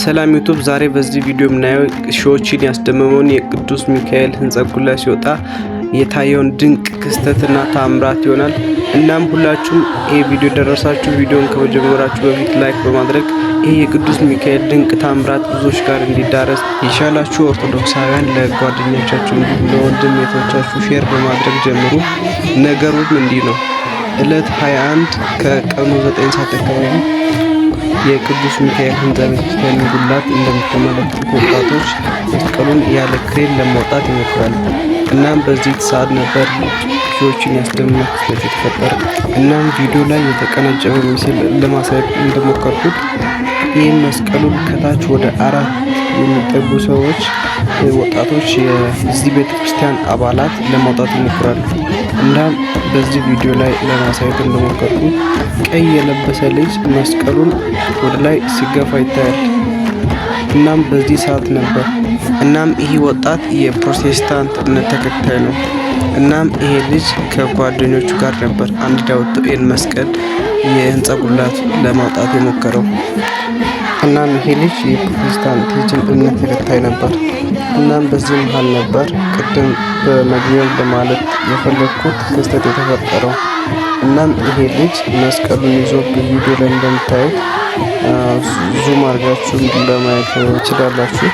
ሰላም ዩቱብ፣ ዛሬ በዚህ ቪዲዮ የምናየው ሺዎችን ያስደመመውን የቅዱስ ሚካኤል ህንጻ ጉልላት ሲወጣ የታየውን ድንቅ ክስተትና ታምራት ይሆናል። እናም ሁላችሁም ይህ ቪዲዮ ደረሳችሁ ቪዲዮን ከመጀመራችሁ በፊት like በማድረግ ይህ የቅዱስ ሚካኤል ድንቅ ታምራት ብዙዎች ጋር እንዲዳረስ የቻላችሁ ኦርቶዶክሳውያን ለጓደኞቻችሁ እንዲሁም ለወንድም እህቶቻችሁ share በማድረግ ጀምሩ። ነገሩም እንዲህ ነው። ዕለት 21 ከቀኑ 9 ሰዓት አካባቢ የቅዱስ ሚካኤል ህንጻ ቤተክርስቲያን ጉልላት እንደምትመለከቱት ወጣቶች መስቀሉን ያለ ክሬን ለማውጣት ይሞክራሉ። እናም በዚህ ሰዓት ነበር ሺዎችን ያስደመመ ክስተት የተፈጠረ። እናም ቪዲዮ ላይ የተቀነጨበ ምስል ለማሳየት እንደሞከርኩት ይህም መስቀሉን ከታች ወደ አራት የሚጠጉ ሰዎች ወጣቶች የዚህ ቤተክርስቲያን አባላት ለማውጣት ይሞክራሉ። እናም በዚህ ቪዲዮ ላይ ለማሳየት እንደሞከርኩት ቀይ የለበሰ ልጅ መስቀሉን ወደ ላይ ሲገፋ ይታያል። እናም በዚህ ሰዓት ነበር። እናም ይህ ወጣት የፕሮቴስታንት እምነት ተከታይ ነው። እናም ይሄ ልጅ ከጓደኞቹ ጋር ነበር አንድ ላይ ወጥቶ ይህን መስቀል የህንፃ ጉልላት ለማውጣት የሞከረው። እናም ይሄ ልጅ የፕሮቴስታንቲዝም እምነት ተከታይ ነበር። እናም በዚህ መሃል ነበር ቅድም በመግቢያው ለማለት የፈለግኩት ክስተት የተፈጠረው። እናም ይሄ ልጅ መስቀሉን ይዞ በቪዲዮ ላይ እንደምታዩት zoom አድርጋችሁ ለማየት ትችላላችሁ።